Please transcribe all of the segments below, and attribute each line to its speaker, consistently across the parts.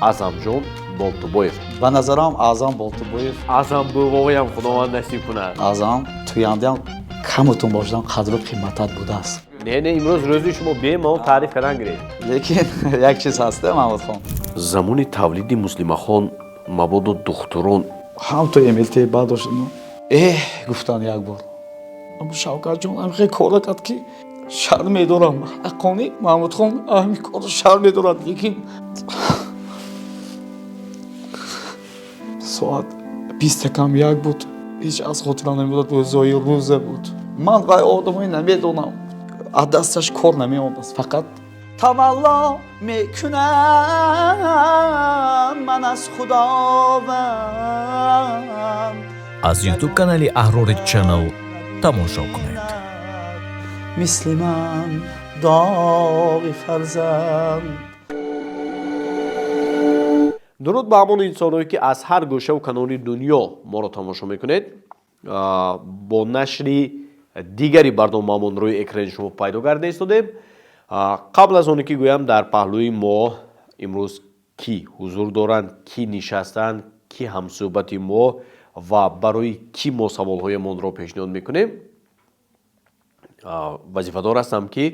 Speaker 1: Аъзамҷон Болтубоев.
Speaker 2: Ба назарам, Аъзам Болтубоев.
Speaker 1: Аъзам бувоям, Худованд насиб кунад.
Speaker 2: Аъзам туяндаам камутон бошдан қадру қиматат будааст.
Speaker 1: Не, не, имрӯз рӯзи шумо, бемалол таъриф кардан гиред.
Speaker 2: Лекин як чиз ҳаста, Маҳмудхон.
Speaker 1: Замони тавлиди Муслимахон мабодо духтурон
Speaker 2: ҳам то МЛТ баъд дошт, эҳ, гуфтанд як бор: «Шавкатҷон ҳамихел кора кард, ки шарм медорам». Ҳаққонӣ, Маҳмудхон, ҳамин корро шарм медорад, лекин соат 12:55 буд, ҳеҷ аз хотирам намебурад, рӯзои рӯза буд. Ман вай одамои намедонам, аз дасташ кор намеомадааст, фақат тамалло мекунам ман аз Худованд.
Speaker 3: Аз YouTube канали Аҳрори Channel тамошо кунед.
Speaker 2: Мисли ман доғи фарзанд.
Speaker 1: Дуруд ба ҳамон инсонҳое, ки аз ҳар гӯшаву канори дунё моро тамошо мекунед. Бо нашри дигари барномаамон рӯи экрани шумо пайдо карда истодем. Қабл аз оне ки гӯям дар паҳлӯи мо имрӯз кӣ ҳузур доранд, кӣ нишастанд, кӣ ҳамсӯҳбати мо ва барои кӣ мо саволҳоямонро пешниҳод мекунем, вазифадор ҳастам, ки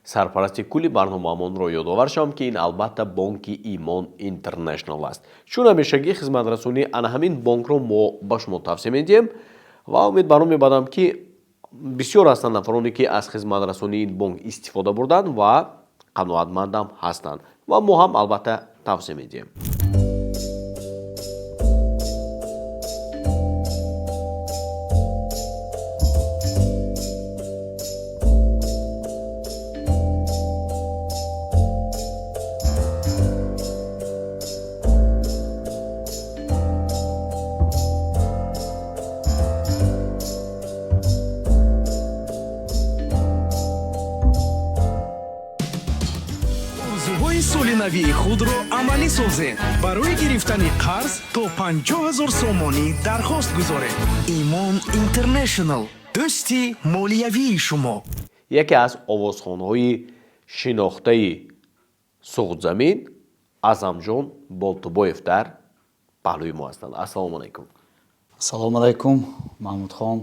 Speaker 1: сарпарасти кулли барномаамонро ёдовар шавам, ки ин албатта бонки Имон Интернешнал аст. Чун ҳамешагӣ хизматрасонии ана ҳамин бонкро мо ба шумо тавсия медиҳем ва умед бар он мебандам, ки бисёр ҳастанд нафароне, ки аз хизматрасонии ин бонк истифода бурданд ва қаноатмандам ҳастанд, ва мо ҳам албатта тавсия медиҳем.
Speaker 4: Орзуҳои соли навии худро амалӣ созед. Барои гирифтани қарз то 50 000 сомонӣ дархост гузоред. Имон Интернешнл, дӯсти молиявии шумо.
Speaker 1: Яке аз овозхонҳои шинохтаи Суғдзамин Аъзамҷон Болтубоев дар паҳлӯи мо ҳастанд. Ассалому алайкум.
Speaker 2: Ассалому алайкум, Маҳмудхон.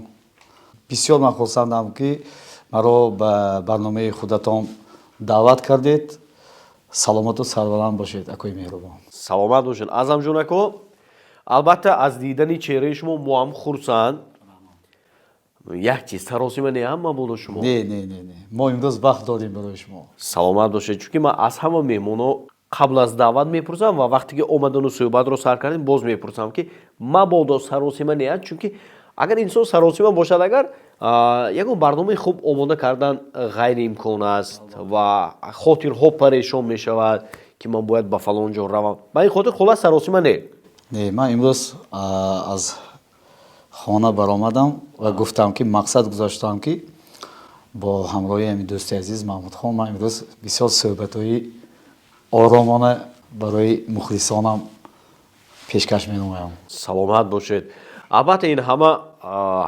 Speaker 2: Бисёр ман хурсандам, ки маро ба барномаи худатон даъват кардед. Саломату сарбаланд бошед, акои меҳрубон.
Speaker 1: Саломат бошед, Аъзамҷон ако. Албатта, аз дидани чеҳраи шумо мо ҳам хурсанд. Як чиз, саросима не ҳам мабодо шумо?
Speaker 2: Не, не, не, не, мо имрӯз вақт дорем барои шумо.
Speaker 1: Саломат бошед, чунки ман аз ҳама меҳмонҳо қабл аз даъват мепурсам ва вақте ки омадану суҳбатро сар кардем, боз мепурсам, ки мабодо саросима неад, чунки агар инсон саросима бошад, агар ягон барномаи хуб омода кардан ғайриимкон аст ва хотирҳо парешон мешавад, ки ман бояд ба фалон ҷо равам. Ба ин хотир, хуллас, саросима не?
Speaker 2: Не, ман имрӯз аз хона баромадам ва гуфтам, ки мақсад гузоштам, ки бо ҳамроҳи ҳамин дӯсти азиз Маҳмудхон ман имрӯз бисёр суҳбатҳои оромона барои мухлисонам пешкаш менамоям.
Speaker 1: Саломат бошед. Албатта, ин ҳама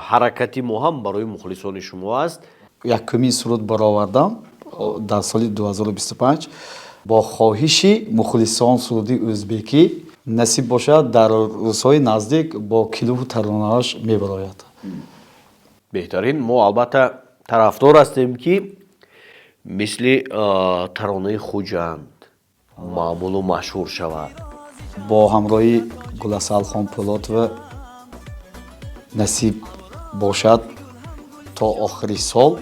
Speaker 1: ҳаракати мо ҳам барои мухлисони шумо аст.
Speaker 2: Якумин суруд баровардам дар соли 2025 бо хоҳиши мухлисон, суруди ӯзбекӣ. Насиб бошад, дар рӯзҳои наздик бо клипу таронааш мебарояд.
Speaker 1: Беҳтарин. Мо албатта тарафдор ҳастем, ки мисли таронаи Хуҷанд маъмулу машҳур шавад.
Speaker 2: Бо ҳамроҳи Гуласалхон Пӯлотова. Насиб бошад, то охири сол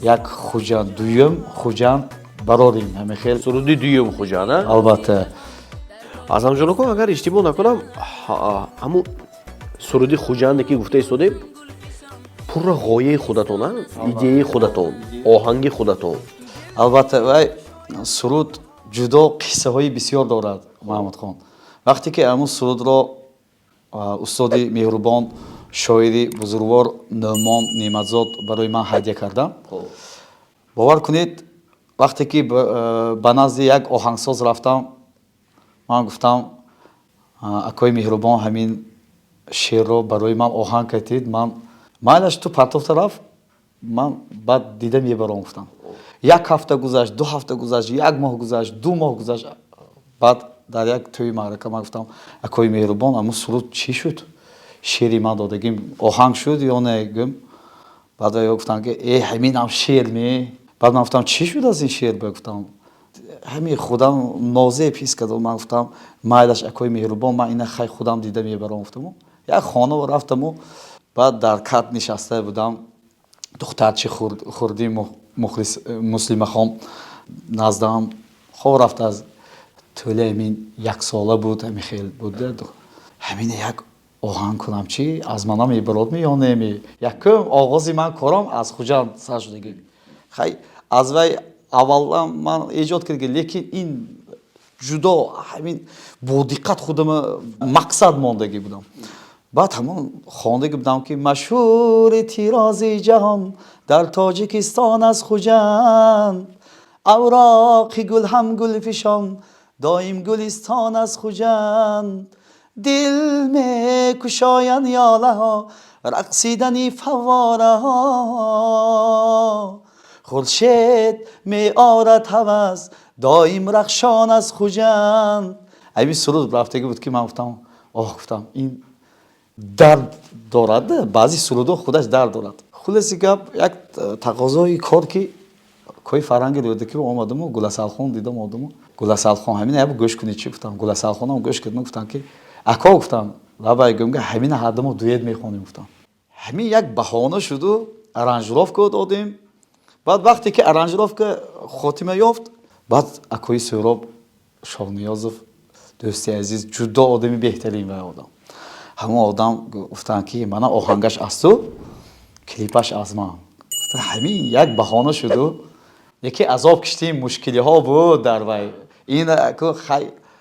Speaker 2: як Хуҷанд, дуюм Хуҷанд барорем, ҳамин хел.
Speaker 1: Суруди дуюм Хуҷанд, а?
Speaker 2: Албатта.
Speaker 1: Аъзамҷон ако, агар иштибоҳ накунам, ҳамун суруди Хуҷанде, ки гуфта истодем, пурра ғояи худатон, а, идеяи худатон, оҳанги худатон?
Speaker 2: Албатта, вай суруд ҷудо қиссаҳои бисёр дорад, Маҳмудхон. Вақте ки ҳамун сурудро устоди меҳрубон, шоири бузургвор Нӯъмон Неъматзод барои ман ҳадя кардам, бовар кунед, вақте ки ба назди як оҳангсоз рафтам, ман гуфтам: «Акои меҳрубон, ҳамин шеърро барои ман оҳанг кардед». Ман майлаш, ту партофта рафт, ман баъд дида мебаром, гуфтам. Як ҳафта гузашт, 2 ҳафта гузашт, як моҳ гузашт, 2 моҳ гузашт, баъд Дар як тӯи маърака ман гуфтам: «Акои меҳрубон, аммо суруд чӣ шуд? Шеъри ман додагим оҳанг шуд ё не?» Гӯм. Баъд ё гуфтанд, ки э, ҳаминам шеър ме? Баъд ман гуфтам: «Чӣ шуд аз ин шеър?» Ба гуфтам, ҳамин худам нозе пис кардам. Ман гуфтам: «Майлаш, акои меҳрубон, ман ина хай худам дида мебарам», гуфтаму як хона рафтаму баъд дар кат нишаста будам. Духтарчи хурди мухлис Муслимахон наздам хоб рафта, аз тӯли ҳамин яксола буд, ҳамин хел буд. Ҳамин як оҳанг кунам, чи аз мана мебарод ми ё не? Якум оғози ман корам аз Хуҷанд сар шудагӣ. Хай, аз вай аввалан ман эҷод кардагӣ, лекин ин ҷудо ҳамин бо диққат худама мақсад мондагӣ будам. Баъд ҳамон хондагӣ будам, ки машҳури тирози ҷаҳон дар Тоҷикистон аз Хуҷанд, авроқи гул ҳам гулфишон, доим гулистон аз Хуҷанд, дил мекушоянд ёлаҳо, рақсидани фаввораҳо, хуршед меорад ҳавас, доим рахшон аз Хуҷанд. Ҳамин суруд рафтагӣ буд, ки ман гуфтам: «Оҳ», гуфтам, ин дард дорад. Баъзе сурудҳо худаш дард дорад. Хулоси гап, як тақозои кор, ки кои фарҳанги Рӯдакӣ омадаму Гуласалхон дидам, одаму Гуласалхон ҳамин як гӯш кунед, чӣ гуфтам. Гуласалхонам гӯш кардам, гуфтам, ки ако, гуфтам, лабай, гӯм, ҳамина ҳардамо дуэт мехонем, гуфтам. Ҳамин як баҳона шуду аранжировка додем. Баъд вақте ки аранжировка хотима ёфт, баъд акои Сӯроб Шоҳниёзов, дӯсти азиз, ҷудо одами беҳтарин вай одам, ҳамон одам гуфтанд, ки мана оҳангаш аз ту, клипаш аз ман. Ҳамин як баҳона шуду яке азоб киштем, мушкилиҳо буд дар вай. Ин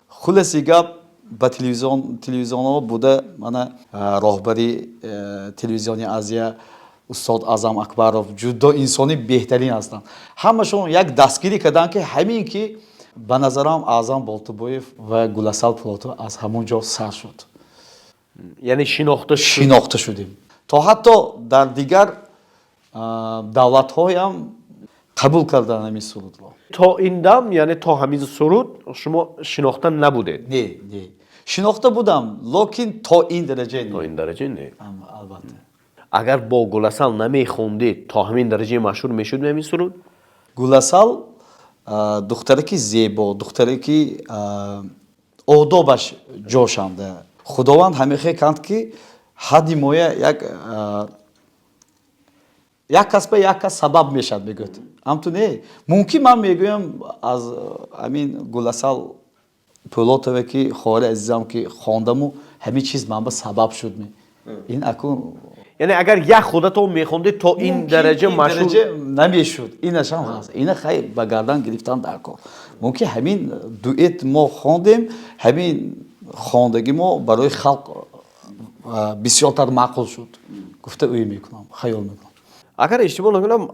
Speaker 2: хулоси гап, ба телевизионҳо буда, мана роҳбари телевизиони Азия устод Азам Акбаров, ҷудо инсони беҳтарин ҳастанд. Ҳамашон як дастгирӣ карданд, ки ҳамин ки ба назарам Аъзам Болтубоев ва Гуласал Пулотова аз ҳамон ҷо сар шуд.
Speaker 1: Яъне шинохта.
Speaker 2: Шинохта шудем, то ҳатто дар дигар давлатҳоям қабул карданд ҳамин сурудро.
Speaker 1: То ин дам, яъне то ҳамин суруд, шумо шинохта набудед?
Speaker 2: Не, шинохта будам, лекин то ин дараҷа.
Speaker 1: То ин дараҷа не.
Speaker 2: Албатта.
Speaker 1: Агар бо Гуласал намехондед, то ҳамин дараҷаи машҳур мешуд ҳамин суруд?
Speaker 2: Гуласал духтаре ки зебо, духтаре ки одобаш ҷошанда. Худованд ҳамихе канд, ки ҳадди моя як кас ба як кас сабаб мешавад, мегӯяд. Ҳамту не, мумкин ман мегӯям, аз ҳамин Гуласал Пӯлотова, ки хоҳари азизам, ки хондаму ҳамин чиз ман ба сабаб шуд. Ин акун.
Speaker 1: Яъне агар як худатон мехондед, то ин дараҷа машҳур
Speaker 2: намешуд. Инашам ҳаст, ина хай ба гардан гирифтан дар кор. Мумкин ҳамин дуэт мо хондем, ҳамин хондагӣ мо барои халқ бисёртар маъқул шуд, гуфта ӯй мекунам, хаёл мекунам.
Speaker 1: Агар иштибоҳ накунам,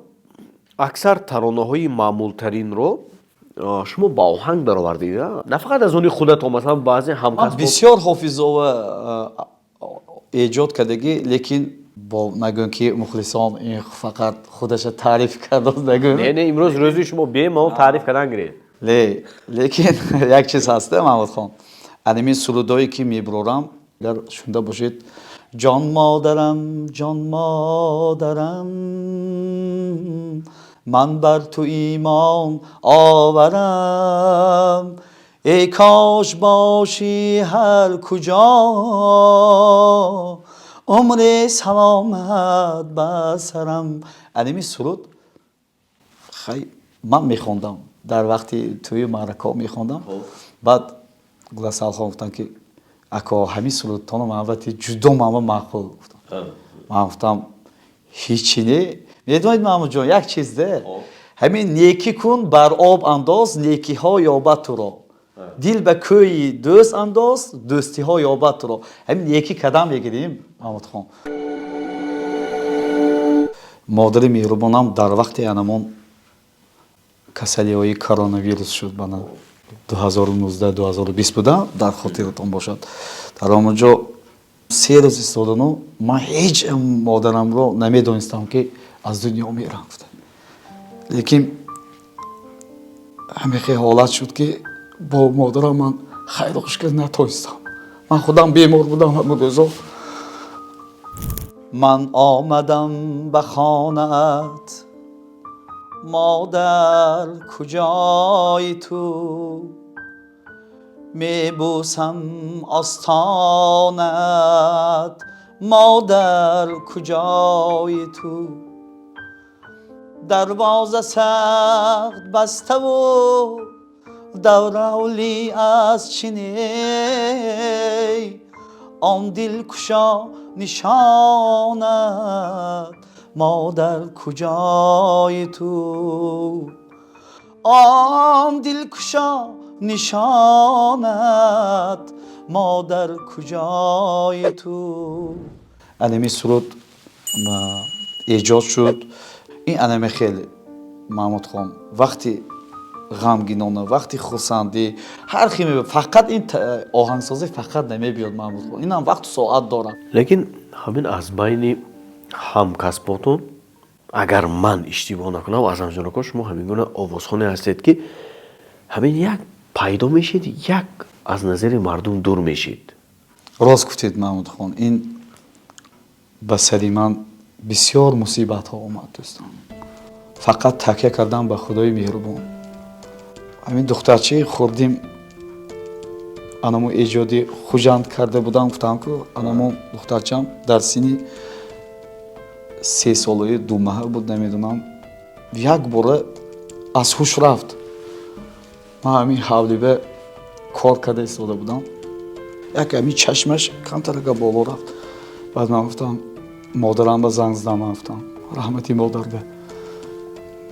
Speaker 1: аксар таронаҳои маъмултаринро шумо ба оҳанг баровардед, на фақат аз они худатон, масалан, баъзе ҳамкасб.
Speaker 2: Бисёр ҳофизова эҷод кардагӣ, лекин бо нагӯем, ки мухлисон ин фақат худаша таъриф карда, нагӯем.
Speaker 1: Не, имрӯз рӯзи шумо бемалол таъриф кардан гиред.
Speaker 2: Лекин як чиз ҳаста, Маҳмудхон, анамин сурудое ки мебурорам, агар шунда бошед: «Ҷон модарам, ҷон модарам, ман бар ту имон оварам, эй кош бошӣ ҳар куҷо, умри саломат ба сарам». Анами суруд хай ман мехондам, дар вақти тӯи маъракаҳо мехондам. Баъд Гуласалхон гуфтанд, ки ако, ҳамин сурудтоно манвати ҷудо манва маъқул, гуфтам. Ман гуфтам: «Ҳичи не». Медонед, Маҳмудҷон, як чиз де, ҳамин некӣ кун, бар об андоз, некиҳо ёбад туро, дил ба кӯи дӯст андоз, дӯстиҳо ёбад туро. Ҳамин некӣ кадам мегирем, Маҳмудхон. Модари меҳрубонам дар вақти анамон касалиҳои коронавирус шуд, бана 2019, 2020 буда, дар хотиратон бошад, дар он ҷо 3 рӯз истодану ман ҳеҷ модарамро намедонистам, ки аз дунё мерам, гуфта. Лекин ҳамихе ҳолат шуд, ки бо модарам ман Хайру хуш кард натонистам. Ман худам бемор будам ҳамон рӯзо. Ман омадам ба хонаат, модар куҷои ту? Мебӯсам остонат, модар куҷои ту? Дарвоза сахт баставу давравлӣ аз чиней, он дилкушо нишонат, модар куҷои ту? Он дилкушо нишонат, модар куҷои ту? Анами суруд эҷод шуд. Ин анами хеле Маҳмудхон вақти ғамгинона, вақти хурсандӣ, ҳар хел мебиёд. Фақат ин оҳангсозӣ фақат намебиёд, Маҳмудхон, инам вақту соат дорад.
Speaker 1: Лекин ҳамин аз байни ҳамкасботон, агар ман иштибоҳ накунам, Аъзамҷон ака, шумо ҳамин гуна овозхоне ҳастед, ки ҳамин як пайдо мешед, як аз назари мардум дур мешед.
Speaker 2: Рост гуфтед, Маҳмудхон, ин ба сари ман бисёр мусибатҳо омад, дӯстон. Фақат такя кардам ба Худои меҳрубон. Ҳамин духтарчаи хурдим, анамо эҷоди Хуҷанд карда будам, гуфтам ку, анамо духтарчам дар синни 3 солаи 2 маҳа буд, намедонам, як бора аз ҳуш рафт. Ман ҳамин ҳавлиба кор карда истода будам, як ҳамин чашмаш камтарака боло рафт. Баъд ман гуфтам, модарам ба занг задам, ман гуфтам, раҳмати модарба,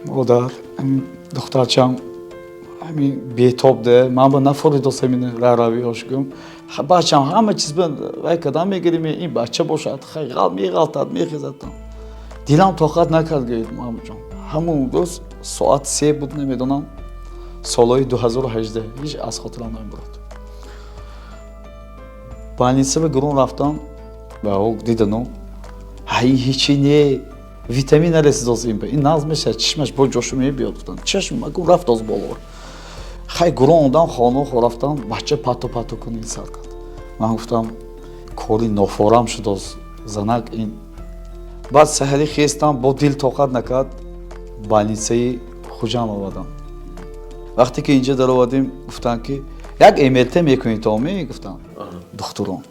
Speaker 2: модар, ҳамин духтарчам ҳамин бетоб де, ман ба нафоридос ҳамин раравиёш гум, бачам ҳама чиз ба вай кадам мегирим, ин бача бошад, ғал меғалтад, мехезад. Дилам тоқат накард, гӯед, Маҳмудҷон. Ҳамон рӯз соат 3 буд, намедонам, солҳои 2018, ҳеҷ аз хотирам намебурад. Больница ба гурон рафтам ва ӯ дидану, ҳай, ҳечи не, витамин нарасидоз, ин ин нағз мешавад, чишмаш бо ҷошу мебиёд, гуфтам. Чашм макун рафт оз боло. Хай, гурон одам хона рафтам, бача пату пату кунин сар кард. Ман гуфтам, кори нофорам шудоз занак ин. Баъд саҳари хестам, бо дил тоқат накард, больница и Хуҷанд овардам. Вақте ки инҷа даровардем, гуфтанд, ки як МРТ мекунед, то гуфтанд духтурон.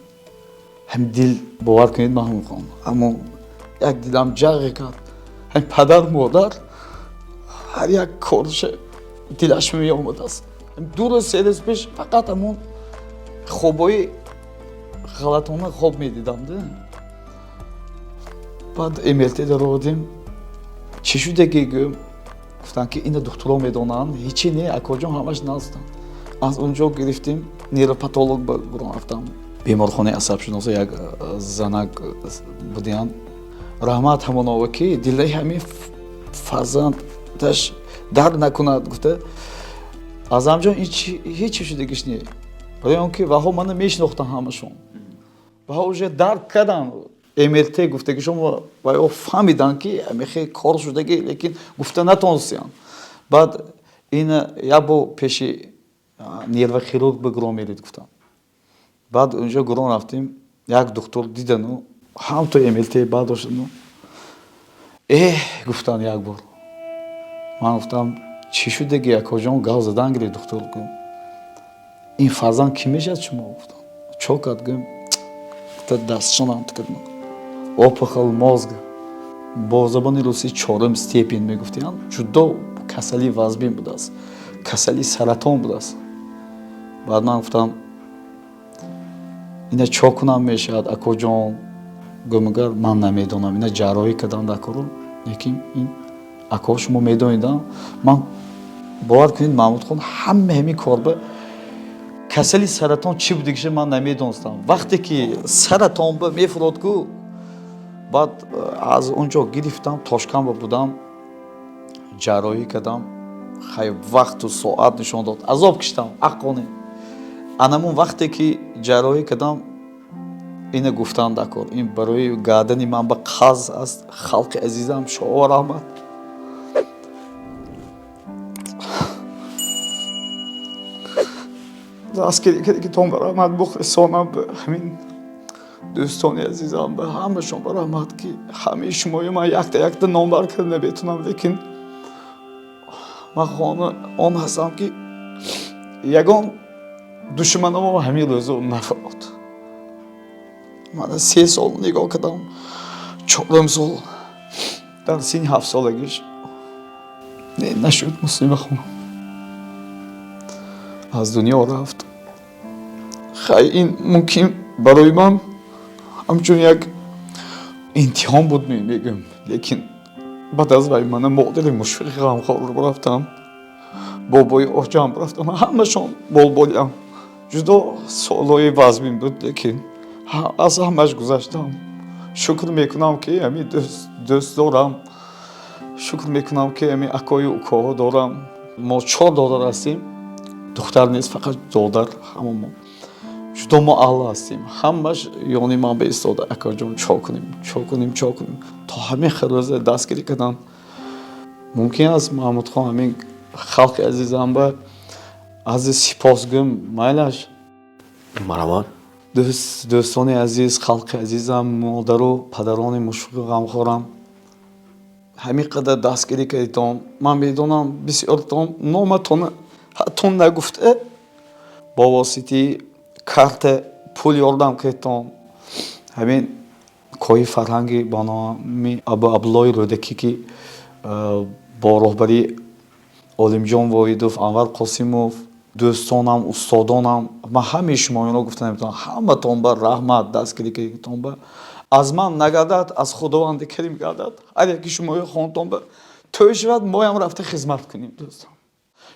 Speaker 2: Ҳам дил, бовар кунед, Маҳмудхон, аммо як дилам ҷағе кард. Ҳам падар модар ҳар як корша дилаш меомадааст. 2 рӯз, 3 рӯз пеш фақат ҳамон хобҳои ғалатона хоб медидам да. Баъд МРТ даровардем, чӣ шудаги гӯм, гуфтанд, ки ина духтуро медонанд, ҳечи не, акоҷон, ҳамаш настанд. Аз он ҷо гирифтем, нейропатолог ба гурон рафтам, беморхонаи асабшиносо, як занак будиянд, раҳмат ҳамонова, ки дилаи ҳамин фарзандаш дард накунад, гуфта. Аъзамҷон, ҳечи шудагиш не, барои он ки ваҳо мана мешинохтанд ҳамашон, ваҳо уже дарк карданд МРТ гуфтагишон ва ё фаҳмиданд, ки ҳамихе кор шудаги, лекин гуфта натонистиянд. Баъд ин як бор пеши нервохирург ба гурон мерид, гуфтанд. Баъд унҷо гурон рафтем, як духтур дидану ҳамто МРТ баъд доштану, эҳ, гуфтанд як бор. Ман гуфтам, чӣ шудаги, акоҷон, гав задан гиред, духтур гӯм, ин фарзанд кӣ мешавад шумо? Гуфтам, чо кард гӯм, дастшонам кардам, опухоль мозга, бо забони русӣ чорум степень мегуфтиянд, ҷудо касалии вазбин будааст, касалии саратон будааст. Баъд ман гуфтам, ина чо кунам мешавад, акоҷон? Гӯмагар ман намедонам, ина ҷарроҳӣ кардам дар кору, лекин ин ако шумо медонидам. Ман, бовар кунед, Маҳмудхон, ҳама ҳамин корба касали саратон чӣ будагиша ман намедонистам. Вақте ки саратон ба мефурод ку, баъд аз он ҷо гирифтам, Тошканба будам, ҷарроҳӣ кардам. Хай, вақту соат нишон дод, азоб киштам аққоне. Анамун вақте ки ҷарроҳӣ кардам, ина гуфтанд, дакор ин барои гардани ман ба қаз аст. Халқи азизам, шоҳ раҳмат. Дастгирӣ кардагитон ба раҳмат, мухлисонам, ба ҳамин дӯстони азизам, ба ҳамашон ба раҳмат, ки ҳамаи шумоё ман якта якта номбар карда наметавонам, лекин ман хона он ҳастам, ки ягон душманамо ҳамин рӯзо нафарод. Мана 3 сол нигоҳ кардам, 4 сол дар синни 7 солагиш нашуд, Муслима хонум аз дунё рафт. Хай, ин мумкин барои ман ҳамчун як имтиҳон буд, мегӯям, лекин баъд аз вай мана модари мушфиқи ғамхор рафтам, бобои оҷам рафтам, ҳамашон болболиам. Ҷудо солҳои вазмин буд, лекин аз ҳамаш гузаштам. Шукр мекунам, ки ҳамин дӯст дорам, шукр мекунам, ки ҳамин акою укоҳо дорам. Мо 4 додар ҳастем, духтар нест, фақат додар. Ҳама мо ҷудо мо аҳл ҳастем, ҳамаш ёни ман баистода, акоҷон, чо кунем, чо кунем, чо кунем, то ҳамин рӯза дастгирӣ кардан. Мумкин аст, Маҳмудхон, ҳамин халқи азизам ба ази сипос гӯм, майлаш?
Speaker 1: Марҳамат.
Speaker 2: Дӯстони азиз, халқи азизам, модару падарони мушфиқу ғамхорам, ҳамин қадар дастгирӣ кардитон. Ман медонам, бисёртон номатон ҳатто нагуфта бо воситаи карта пул ёрдам кардитон. Ҳамин коҳи фарҳанги бо номи Абу Абдуллои Рӯдакӣ, ки бо роҳбарии Олимҷон Воҳидов, Анвар Қосимов, дӯстонам, устодонам, ман ҳамаи шумоёнро гуфта наметавонам, ҳаматон ба раҳмат, дастгирӣ кардитон ба. Аз ман нагардад, аз Худованди Карим гардад. Ҳар яки шумоё хонтон ба тӯй шавад, моям рафта хизмат кунем. Дӯстон,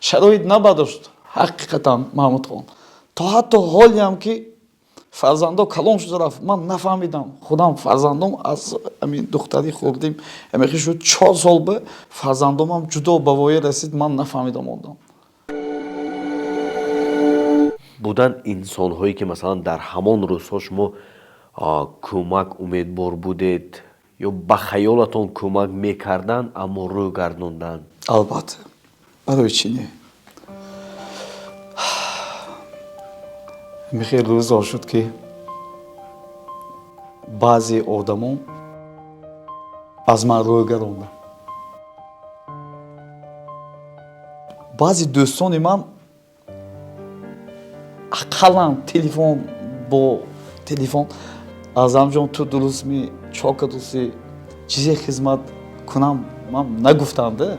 Speaker 2: шароит набадошт ҳақиқатан, Маҳмудхон, то ҳатто ҳолиам ки фарзандо калон шуда рафт, ман нафаҳмидам худам фарзандом аз ҳамин духтари хурдим ҳамихи шуд, 4 сол ба фарзандомам ҷудо ба воя расид, ман нафаҳмидам одам.
Speaker 1: Буданд инсонҳое, ки масалан дар ҳамон рӯзҳо шумо кӯмак умедвор будед ё ба хаёлатон кӯмак мекарданд, аммо рӯ гардонданд?
Speaker 2: Албатта, барои чӣ не? Михел рӯзо шуд, ки баъзе одамон аз ман рӯ гардонданд. Баъзе дӯстони ман ақаллан телефон бо телефон: Аъзамҷон, ту дурустми, чо кардусӣ, чизе хизмат кунам, ман нагуфтам да.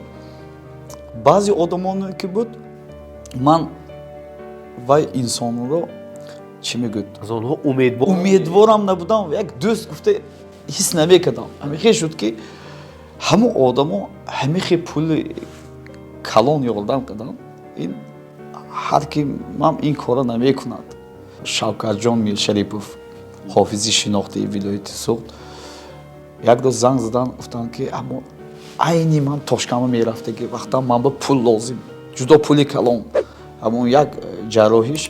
Speaker 2: Баъзе одамоне ки буд, ман вай инсонро чӣ мегӯяд,
Speaker 1: аз онҳо умедвор
Speaker 2: умедворам набудам, як дӯст гуфта ҳис намекардам. Ҳамихе шуд, ки ҳамон одамо ҳамихе пули калон ёрдам карданд. Ин ҳар ки ман ин кора намекунад. Шавкатҷон Миршарипов, ҳофизи шинохтаи вилояти Суғд, як рӯз занг задан, гуфтанд, ки аммо айни ман Тошканба мерафтаги вақтам ман ба пул лозим, ҷудо пули калон. Ҳамон як ҷарроҳиш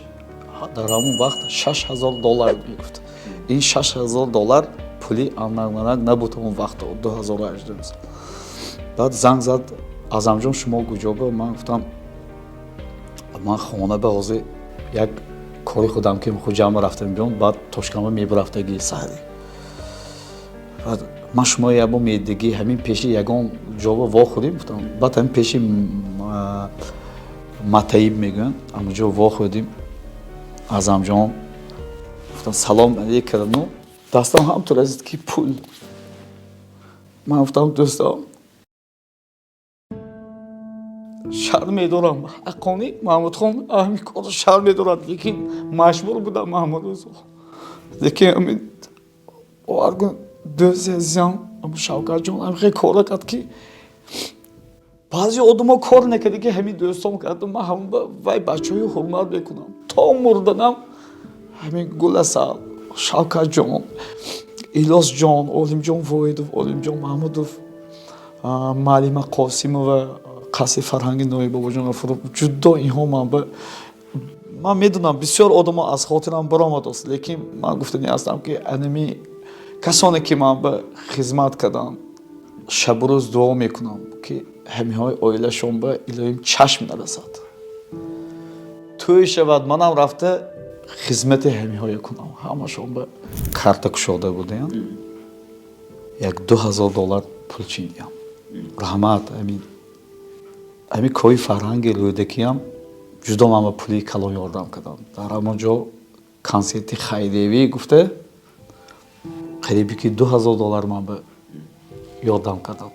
Speaker 2: дар ҳамон вақт $6000 мегуфт. Ин $6000 пули аннак набуд ҳамон вақт, 2018. Баъд занг зад: Аъзамҷон, шумо куҷо ба? Ман гуфтам, ман хона ба, ҳозир як кори худам ки Хуҷанба рафтам биём, баъд Тошканба мебарафтаги саҳари. Баъд ман шумо ябо медиги ҳамин пеши ягон ҷоба вохӯрдем, гуфтам. Баъд ҳамин пеши Матаиб мегӯянд, ҳамонҷо вохӯрдем. Аъзамҷон, гуфтам, салом алейк кардану дастам ҳамтур азид, ки пул. Ман гуфтам, дӯстам, шарм медорам, ҳаққонӣ Маҳмудхон ҳамин корро шарм медорад, лекин маҷбур будам, Маҳмуд рӯзо. Лекин ҳамин бовар кун, дӯсти азизам Шавкатҷон ҳамин кора кард, ки баъзе одамо кор накарда, ки ҳамин дӯстом кардам. Ман ҳамон вай бачаҳои ҳурмат мекунам то мурданам. Ҳамин Гуласал, Шавкатҷон, Илёсҷон, Олимҷон Воҳидов, Олимҷон Маҳмудов, Маълима Қосимова, қасри фарҳанги ноҳияи Бобоҷон Ғафуров, ҷудо инҳо ман ба ман медонам, бисёр одамо аз хотирам баромадааст, лекин ман гуфтанӣ ҳастам, ки анами касоне ки ман ба хизмат кардам, шабу рӯз дуо мекунам, ки ҳамиҳои оилашон ба илоҳим чашм нарасад. Тӯй шавад, манам рафта хизмати ҳамиҳое кунам. Ҳамашон ба карта кушода будем, 1-2 ҳазор доллар пул чиндиям. Раҳмат, ҳамин кои фарҳанги Рӯдакиам ҷудо ман ба пули калон ёрдам кардам. Дар ҳамон ҷо консерти хайриявӣ гуфта, қариби ки 2000 доллар ман ба ёрдам кардам.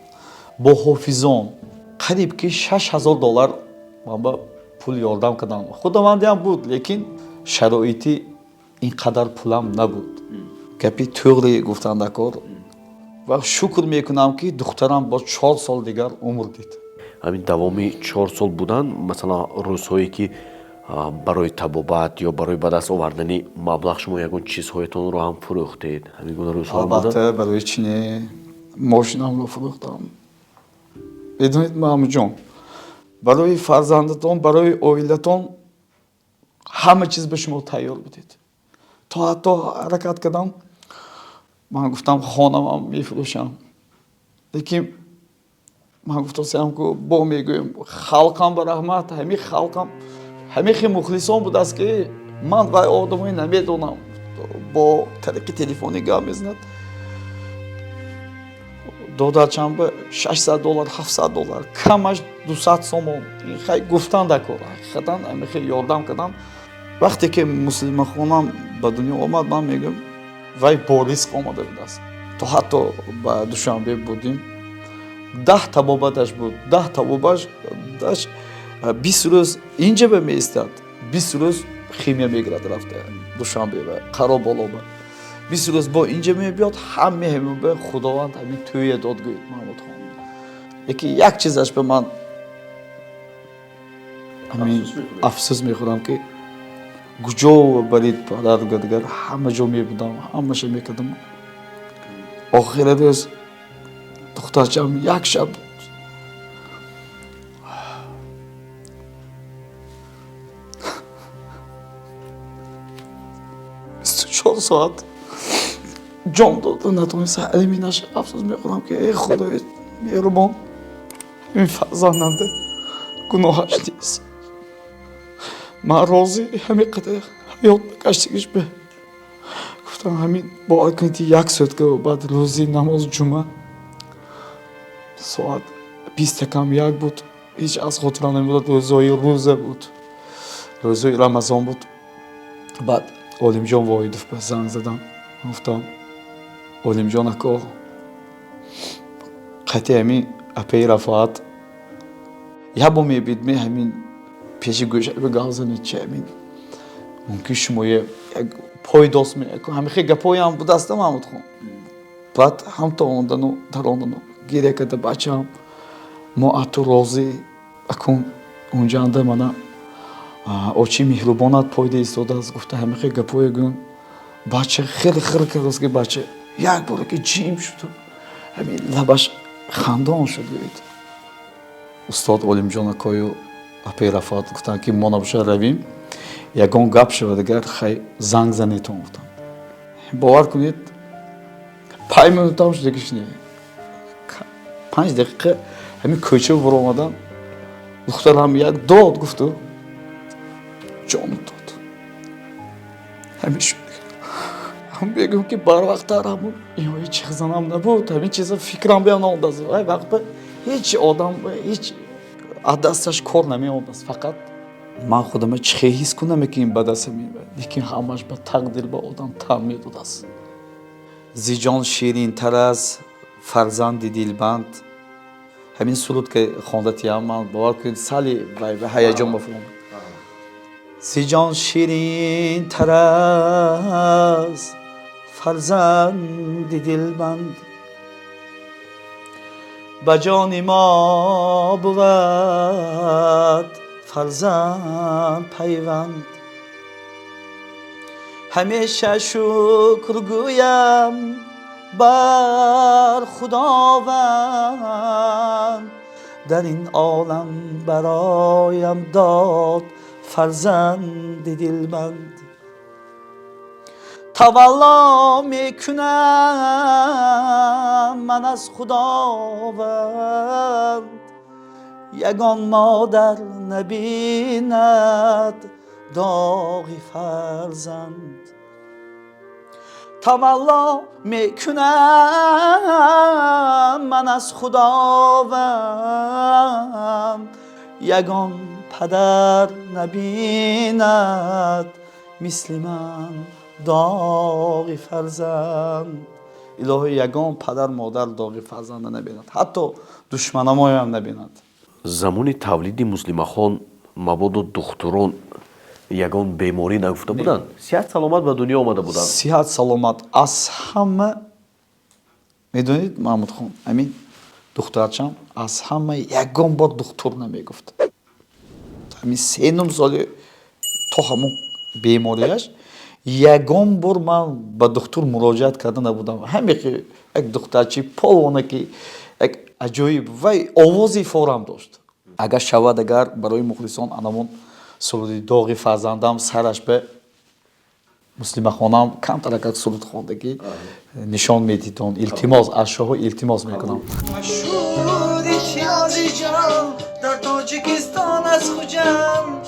Speaker 2: Бо ҳофизон қариб ки 6000 доллар ман ба пул ёрдам кардам. Худовандиам буд, лекин шароити ин қадар пулам набуд. Гапи тӯғри гуфтандакор ва шукр мекунам, ки духтарам боз 4 сол дигар умр дид.
Speaker 1: Ҳамин давоми 4 сол будан, масалан, рӯзҳое ки барои табобат ё барои ба даст овардани маблағ шумо ягон чизҳоятонро ҳам фурӯхтед, ҳамин гуна рӯзҳо?
Speaker 2: Албатта, барои чи не? Мошинамро фурӯхтам. Медонед, Маҳмудҷон, барои фарзандатон, барои оилатон ҳама чиз ба шумо тайёр будед. То ҳатто ҳаракат кардам, ман гуфтам, хонамам мефурӯшам, лекин ман гуфтасиам, ку бо мегӯем, халқам ба раҳмат, ҳамин халқам ҳамин хел мухлисон будааст, ки ман вай одамои намедонам, бо тариқи телефонӣ гап мезанад, додарчамба 600 доллар, 700 доллар, камаш 200 сомон хай гуфтан дакор. Ҳақиқатан ҳамин хел ёрдам кардам. Вақте ки Муслимахонам ба дунё омад, ман мегӯям, вай бо ризқ омада будааст. То ҳатто ба Душанбе будим, 10 табобаташ буд, 10 табобаш, 20 рӯз инҷа ба меистад, 20 рӯз химия мегирад, рафта Душанбе ба қаро болоба, 20 рӯз бо инҷа мебиёд. Ҳаме ҳамин Худованд ҳамин тӯя дод, гӯед, Маҳмудхон. Яки як чизаш ба ман ҳамин афсӯс мехӯрам, ки куҷо барид падар, дигар ҳама ҷо мебудам, ҳамаша мекардам. Охири рӯз духтарчам як шаб 24 соат ҷон дода натониста. Ҳаминаш афсӯс мехӯрам, ки эй Худои меҳрубон, ин фарзанданда гуноҳаш нест, ман розӣ ҳамин қадар ҳаёт бакаштигиш ба гуфтам. Ҳамин бовар кунед, як сутка баъд рӯзи намози ҷумъа соат 12:55 буд, ҳеҷ аз хотирам намебурад, рӯзои рӯза буд, рӯзои Рамазон буд. Баъд Олимҷон Воҳидов ба занг задам, гуфтам: «Олимҷон ако, қати ҳамин апаи Рафоат як бор мебидме, ҳамин пеши гӯшаи гап занед, чи ҳамин мумкин шумоя як пойдост ҳамин хел гапҳоям будаста, Маҳмудхон.» Баъд ҳамто омадану даромадану гиря карда: «Бачаам, мо аз ту розӣ, акун унҷанда мана очи меҳрубонат пойда истодааст», гуфта, ҳамин хел гапҳое гӯн. Бача хеле хир кардааст, ки бача як бора ки ҷим шуд, ҳамин лабаш хандон шуд, гӯед. Устод Олимҷон акою апаи Рафоат гуфтанд, ки мо набошад равем, ягон гап шавад агар, хай занг занетон, гуфтанд. Бовар кунед, 5 минутам шуда ки шуне, 5 дақиқа ҳамин кӯча буромадан, духтарам як дод гуфту ҷон дод. Ҳамин шуд. Ҳам мегӯям, ки барвақттар ҳамун иҳои чихзанам набуд, ҳамин чиза фикрам биям наомадааст. Вай вақт ҳеҷ одам ҳеҷ аз дасташ кор намеомадааст. Фақат ман худама чӣ хел ҳис кунам, ки ин ба даста меояд, лекин ҳамаш ба тақдир ба одам тан медодааст. Зи ҷон ширинтар аз фарзанди дилбанд, ҳамин суруд ки хонда тиям, ман бовар кунед, сали вай ба ҳаяҷон бафуром. Зи ҷон ширинтар аз фарзанди дилбанд, ба ҷони мо бувад фарзанд пайванд. Ҳамеша шукр гӯям бар Худованд, дар ин олам бароям дод фарзанди дилбанд. Тавалло мекунам ман аз Худованд, ягон модар набинад. Доғи фарзанд тамалло мекунам ман аз Худованд, ягон падар набинад мисли ман доғи фарзанд. Илоҳӣ, ягон падар модар доғи фарзанда набинад, ҳатто душманамоям набинад.
Speaker 1: Замони тавлиди Муслимахон мабодо духтурон ягон беморӣ нагуфта буданд? Сиҳат саломат ба дунё омада буданд?
Speaker 2: Сиҳат саломат. Аз ҳама, медонед, Маҳмудхон, ҳамин духтарчам аз ҳама ягон бор духтур намегуфт. Ҳамин 3-ним соли то ҳамон бемориаш ягон бор ман ба духтур муроҷиат карда набудам. Ҳаме як духтарчи полвона, ки як аҷоиб вай овози форам дошт. Агар шавад, агар барои мухлисон анамон суруди доғи фарзандам сараш ба Муслимахонам камтаракак суруд хондагӣ нишон медидон. Илтимос, аз шоҳо илтимос мекунам.
Speaker 5: Машҳури Ниёзиҷон дар Тоҷикистон аз Хуҷанд.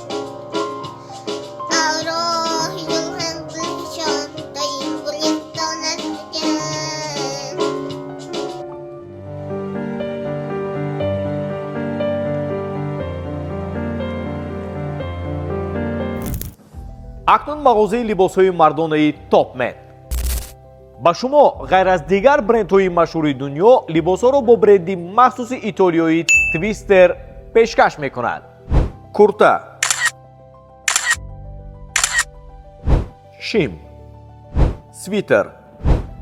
Speaker 6: Роҳи гулҳам гулфишон доим гулистон аз Хуҷанд.
Speaker 1: Акнун мағозаи либосҳои мардонаи Топмен ба шумо ғайр аз дигар брендҳои машҳури дунё либосҳоро бо бренди махсуси итолиёи Твистер пешкаш мекунад. Курта, шим, свитер,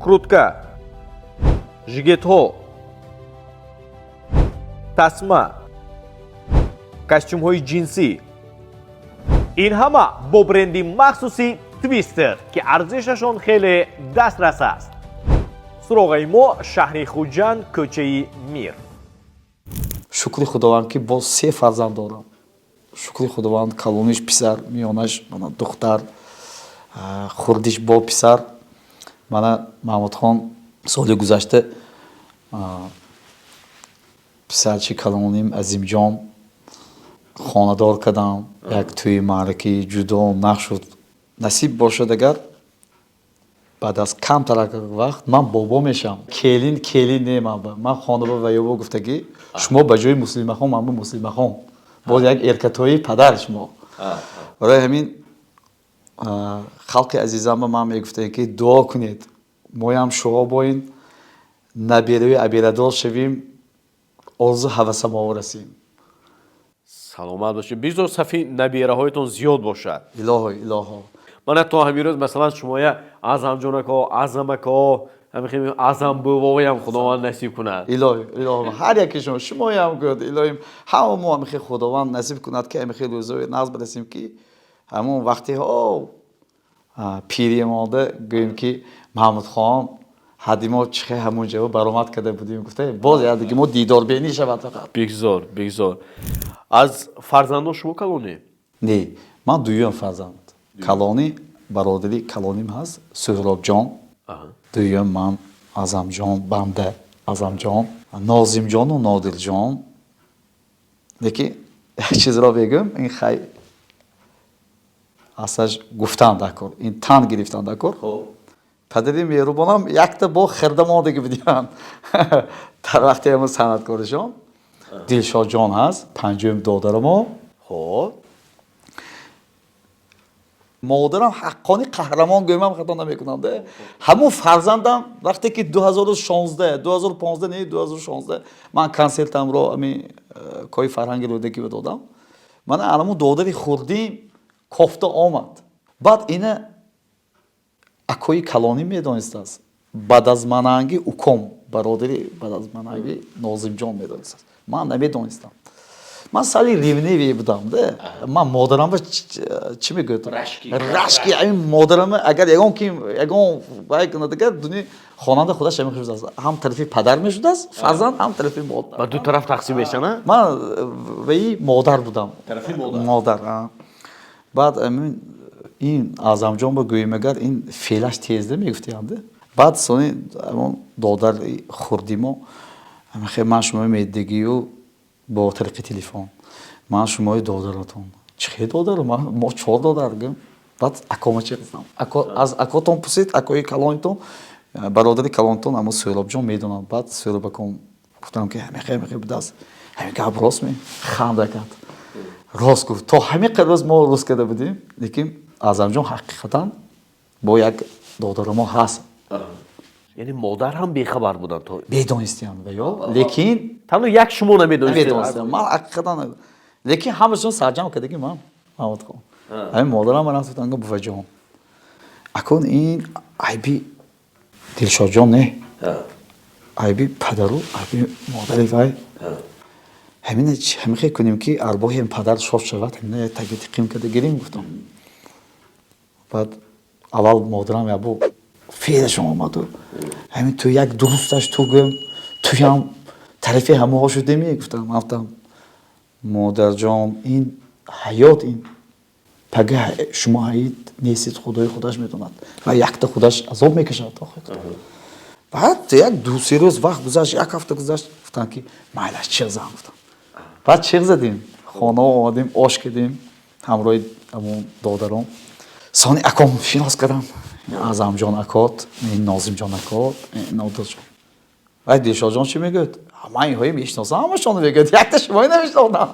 Speaker 1: крутка, жигетҳо, тасма, костюмҳои ҷинсӣ, ин ҳама бо бренди махсуси Твистер, ки арзишашон хеле дастрас аст. Суроғаи мо: шаҳри Хуҷанд, кӯчаи Мир.
Speaker 2: Шукри Худованд, ки боз се фарзанд дорам. Шукри Худованд, калониш писар, миёнаш мана духтар, хурдиш бо писар. Мана, Маҳмудхон, соли гузашта писарчи калоним Азимҷон хонадор кардам. Як тӯи маъракаи ҷудо нақ шуд. Насиб бошад, агар баъд аз камтарак вақт ман бобо мешавам. Келин келин не, ман хонаба ва ёбо гуфтагӣ: шумо ба ҷои Муслимахон, ман ба Муслимахон боз як эркатои падар шумо. Барои ҳамин, халқи азизам, ман мегуфтем, ки дуо кунед, моям шумо боин набераи аберадор шавем, орзу ҳавасамо расем.
Speaker 1: Саломат бошед, бигзор сафи набераҳоятон зиёд бошад.
Speaker 2: Илоҳо, илоҳо.
Speaker 1: Мана то ҳамин рӯз, масалан, шумоя Аъзамҷонако, Аъзамако, Аъзам бувоям Худованд насиб кунад.
Speaker 2: Илоҳи, илоҳо, ҳар яке шумо, шумоям гӯяд, илоҳим, ҳама мо ҳамихел Худованд насиб кунад, ки ҳамихел рӯзои нағз барасем, ки ҳамон вақтиҳо пирӣ монда гӯем, ки Маҳмудхон ҳадди мо чихе ҳамун ҷо баромад карда будем, гуфта, боз якдиги мо дидорбинӣ шавад фақат.
Speaker 1: Бигзор, бигзор. Аз фарзандон шумо калонӣ?
Speaker 2: Не, ман дуюм фарзанд. Калонӣ бародари калоним ҳаст, Суҳробҷон. Дуюм ман, Аъзамҷон, банда Аъзамҷон, Нозимҷону Нодирҷон. Лекин як чизро бегӯм, ин хай аслаш гуфтан дар кор, ин тан гирифтан дар кор. Падари меҳрубонам якта бо хирда мондагӣ будиянд дар вақти ҳамун санъаткоришон. Дилшодҷон ҳаст, панҷуюм додарамо. Модарам ҳаққони қаҳрамон гӯям, хато намекунам. Ҳамун фарзандам вақте ки 2016, 2015, не, 2016 ман консертамро ами кои фарҳанги Рӯдакӣ додам, мана анамун додари хурдим кофта омад. Баъд ина акои калонӣ медонистааст, баъд аз мананги уком, бародари баъд аз мананги Нозимҷон медонистааст, ман намедонистам. Ман сали ревнивый будам да. Ман модарамба чӣ мегӯяд, рашки ҳамин модарама, агар ягон ким ягон вай кунад, агар дуни хонанда худаш ҳамин шудааст, ҳам тарафи падар мешудааст фарзанд, ҳам тарафи модар.
Speaker 1: Ба ду тараф тақсим мешана.
Speaker 2: Ман ваи модар будам.
Speaker 1: Тарафи модар.
Speaker 2: Модар. Баъд ҳамин ин Аъзамҷон ба гӯем, агар ин феълаш тезда мегуфтиянда. Баъд сони ҳамон додари хурди мо: ман шумо медидагию бо тариқи телефон, ман шумои додаратон. Чӣ хел додар? Мо чор додар, гӯм. Баъд акома чӣ гуфтам: аз акотон пурсид, акои калонитон, бародари калонтон, амо Сӯробҷон медонад. Баъд Сӯроб аком гуфтам, ки ҳамихе, ҳамихе будааст, ҳамин гап рост ме? Ханда кард, рост гуфт. То ҳамин қадр рӯз мо рӯз карда будем, лекин Аъзамҷон ҳақиқатан бо як додари мо ҳаст.
Speaker 1: Яъне модар ҳам бехабар буданд то
Speaker 2: Медонистиям ва ё, лекин
Speaker 1: танҳо як шумо намедонистед.
Speaker 2: Намедонистам ман ҳақиқатан, лекин ҳамашон сарҷамъ кардаги ман, Маҳмудхон. Ҳамин модарам ман гуфтанд: «Буваҷон, акун ин айби Дилшодҷон не, айби падару айби модари вай. Ҳамина ҳамихе кунем, ки арбоҳи падар шод шавад, ҳамина таги тиқим карда гирем», гуфтам. Баъд аввал модарам ябо феълашон омаду: «Ҳамин ту як дурусташ ту гӯм, туям тарафи ҳамаҳо шудеми», гуфтам. Гуфтам: «Модарҷон, ин ҳаёт, ин пага шумо ҳаид нестед, Худои худаш медонад ва якта худаш азоб мекашад». Баъд як 2-се рӯз вақт гузашт, як ҳафта гузашт, гуфтам, ки майлаш, чиғ зан, гуфтам. Баъд чиғ задем, хона омадем, ош кардем ҳамроҳи ҳамон додаром. Сони аком шинос кардам: Аъзамҷон акот, Нозимҷон акот, Нодирҷон. Вай Дилшодҷон чӣ мегӯяд? «Ман инҳои мешиносам ҳамашонро», мегӯяд, «якта шумои намешинохтам».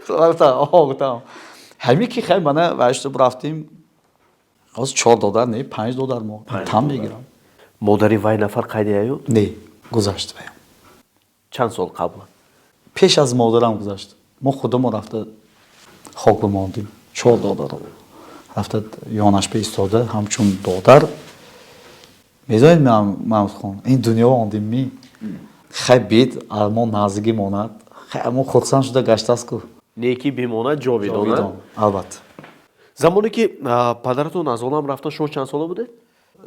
Speaker 2: Гуфтам, ҳамин ки хай мана вашту рафтем, ҳозир чор додар не, панҷ додар мо там мегирам.
Speaker 1: Модари вай нафар қайди ҳаёт?
Speaker 2: Не, гузашт ваям.
Speaker 1: Чанд сол қабл?
Speaker 2: Пеш аз модарам гузашт. Мо худамо рафта хок бимондем, чор додаро рафта ёнаш бе истода ҳамчун додар. Медонед, Маҳмудхон, ин дунё ондем ми хай бед мо наздигӣ монад, хай мо хурсанд шуда гаштааст ку.
Speaker 1: Некӣ бимонад ҷовидона.
Speaker 2: Албатта.
Speaker 1: Замоне ки падаратон аз олам рафтан, шумо чанд сола будед?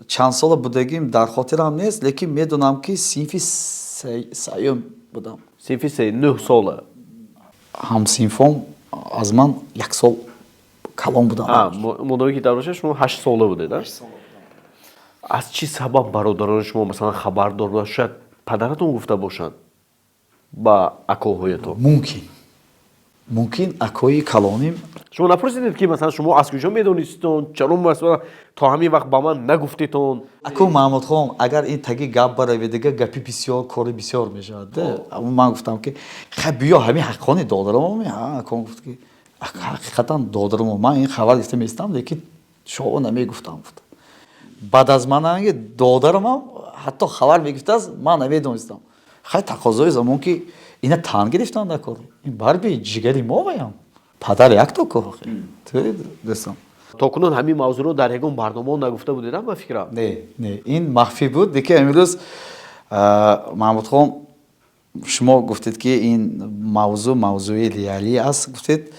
Speaker 2: Чанд сола будагим дар хотирам нест, лекин медонам, ки синфи сеюм будам.
Speaker 1: Синфи се, 9 сола.
Speaker 2: Ҳамсинфом аз ман як сол калон будам.
Speaker 1: Муддае ки дар боша, шумо 8 сола будед. Аз чӣ сабаб бародарони шумо, масалан, хабардор буданд? Шояд падаратон гуфта бошанд ба акоҳоятон?
Speaker 2: Мумкин, акои калоним.
Speaker 1: Шумо напурсидед, ки масалан, шумо аз куҷо медонистон, чаро масалан то ҳамин вақт ба ман нагуфтетон?
Speaker 2: Аку, Маҳмудхон, агар ин таги гап барави, дига гапи бисёр, кори бисёр мешавад. Ман гуфтам, ки хай биё, ҳамин ҳаққони додарам. Акон гуфт, ки ҳақиқатан додарам, ман ин хабар гирифта местам, лекин шово намегуфтам, гуфт. Баъд аз ман додарамам ҳатто хабар мегирифтааст, ман намедонистам. Хай, тақозои замон, ки ина тан гирифтан дар кор, ин барби ҷигари мо ваям падар якто ко дӯстам.
Speaker 1: То кунун ҳамин мавзӯъро дар ягон барномао нагуфта будедам, ба фикрам.
Speaker 2: Не, ин махфӣ буд. Лекин имрӯз, Маҳмудхон, шумо гуфтед, ки ин мавзӯъ мавзӯи реалӣ аст, гуфтед,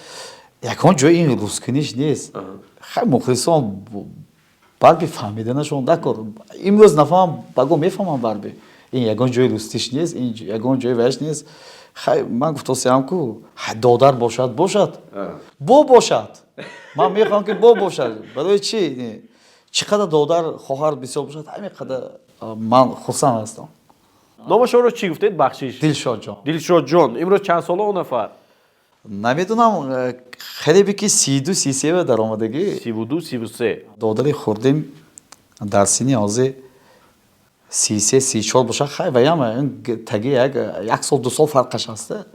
Speaker 2: ягон ҷои ин рӯзкуниш нест. Хай, мухлисон барби фаҳмиданашон дакор. Имрӯз нафаҳмам, баго мефаҳмам. Барби ин ягон ҷои рӯстиш нест, ин ягон ҷои ваяш нест. Хай, ман гуфтосиам ку, додар бошад, бошад, бо бошад. Ман мехоҳам, ки бо бошад. Барои чӣ? Чӣ қадар додар, хоҳар бисёр бошад, ҳамин қадар ман хурсанд ҳастам.
Speaker 1: Номашонро чӣ гуфтед, бахшиш?
Speaker 2: Дилшодҷон.
Speaker 1: Дилшодҷон. Имрӯз чанд сола он нафар?
Speaker 2: Намедонам, хеле би ки 32, 33 даромадагӣ.
Speaker 1: 32, 33.
Speaker 2: Додари хурдим дар синни ҳозир 33, 34 бошад. Хай, ваям таги як сол, 2 сол фарқаш ҳаста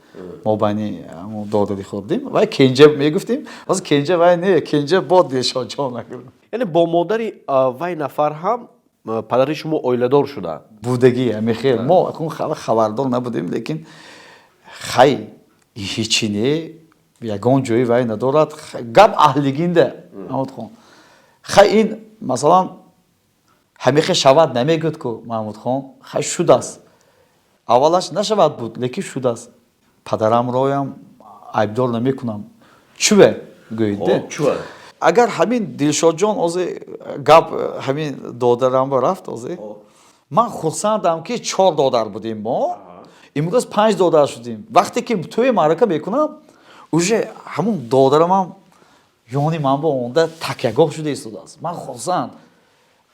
Speaker 2: мобайни додари хурдим. Вай кенҷа мегуфтем, ҳозир кенҷа вай не, кенҷа бо Дилшодҷон.
Speaker 1: Яъне бо модари вай нафар ҳам падари шумо оиладор шуданд?
Speaker 2: Будагӣ ҳамихел. Мо акун хабардор набудем, лекин хай, ҳичи не, ягон ҷои вай надорад гап аҳлигинда, Маҳмудхон. Хай, ин масалан ҳамихе шавад намегӯд ку, Маҳмудхон. Хай, шудааст. Аввалаш нашавад буд, лекин шудааст. Падарамроям айбдор намекунам. Чуве гӯед? Агар ҳамин Дилшодҷон озе гап ҳамин додарамба рафт, озе ман хурсандам, ки чор додар будем мо, имрӯз панҷ додар шудем. Вақте ки тӯи маърака мекунам, уже ҳамун додарамам ёни ман бо онда такягоҳ шуда истодааст. Ман хурсанд.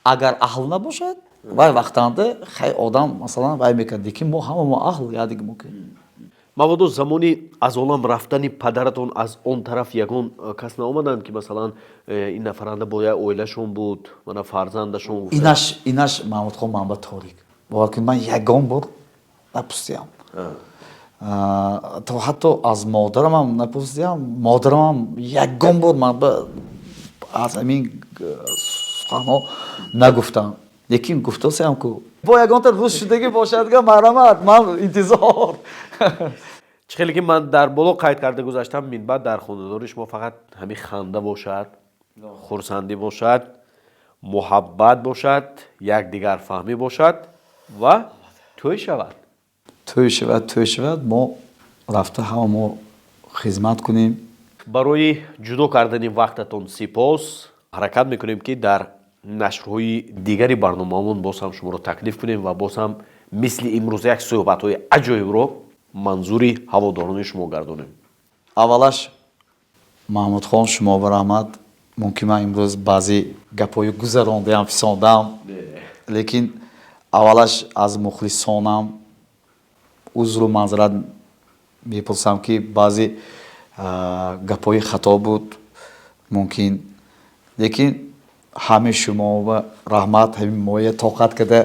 Speaker 2: Агар аҳл набошад, вай вақтанда хай одам масалан вай мекард, лекин мо ҳама мо аҳл ядиги мо.
Speaker 1: Мабодо замони аз олам рафтани падаратон аз он тараф ягон кас наомаданд, ки масалан ин нафаранда бо як оилашон буд, мана фарзандашон?
Speaker 2: Инаш, Маҳмудхон, манба торик. Бовар кунед, ман ягон бор напурсиям, то ҳатто аз модарамам напурсиям. Модарамам ягон бор манба аз ҳамин суханҳо нагуфтам, лекин гуфтосиям ку бо ягонта рӯз шудагӣ бошадга, марҳамат, ман интизор.
Speaker 1: Чӣ хеле ки ман дар боло қайд карда гузаштам, минбаъд дар хонадори шумо фақат ҳамин ханда бошад, хурсандӣ бошад, муҳаббат бошад, якдигарфаҳмӣ бошад ва тӯй шавад.
Speaker 2: Тӯй шавад, тӯй шавад, мо рафта ҳама мо хизмат кунем.
Speaker 1: Барои ҷудо кардани вақтатон сипос. Ҳаракат мекунем, ки дар нашрҳои дигари барномаамон боз ҳам шуморо таклиф кунем ва боз ҳам мисли имрӯз як суҳбатҳои аҷоибро манзури ҳаводорони шумо гардонем.
Speaker 2: Аввалаш, Маҳмудхон, шумо ба раҳмат. Мумкин ман имрӯз баъзе гапҳои гузарондаам, фисондам, лекин аввалаш аз мухлисонам узру маъзарат мепурсам, ки баъзе гапҳои хато буд мумкин. Лекин ҳамаи шумо ба раҳмат, ҳамин моя тоқат карда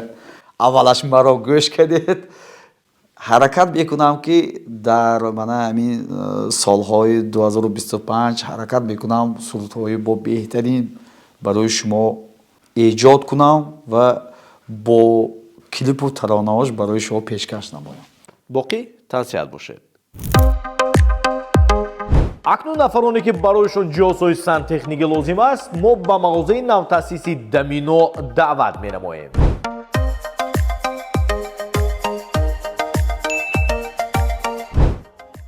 Speaker 2: аввалаш маро гӯш кардед. Ҳаракат мекунам, ки дар мана ҳамин солҳои 2025 ҳаракат мекунам сурудҳои бо беҳтарин барои шумо эҷод кунам ва бо клипу таронаҳош барои шумо пешкаш намоям.
Speaker 1: Боқӣ тансиҳат бошед. Акнун нафароне, ки барояшон ҷиҳозҳои сантехникӣ лозим аст, мо ба мағозаи навтаъсиси Дамино даъват менамоем.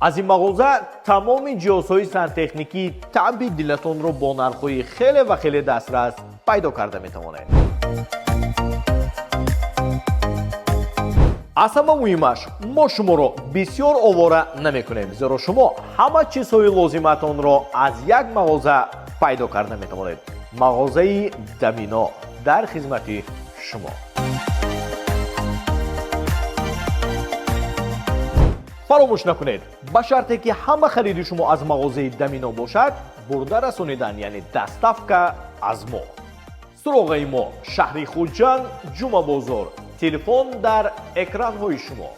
Speaker 1: Аз ин мағоза тамоми ҷиҳозҳои сантехникии таъби дилатонро бо нархҳои хеле ва хеле дастрас пайдо карда метавонед. Аз ҳама муҳимаш, мо шуморо бисёр овора намекунем, зеро шумо ҳама чизҳои лозиматонро аз як мағоза пайдо карда метавонед. Мағозаи Дамино дар хизмати шумо. Фаромӯш накунед, ба шарте ки ҳама хариди шумо аз мағозаи Дамино бошад, бурда расонидан, яъне доставка аз мо. Суроғаи мо: шаҳри Хуҷанд, Ҷумъабозор. Телефон дар экранҳои шумо.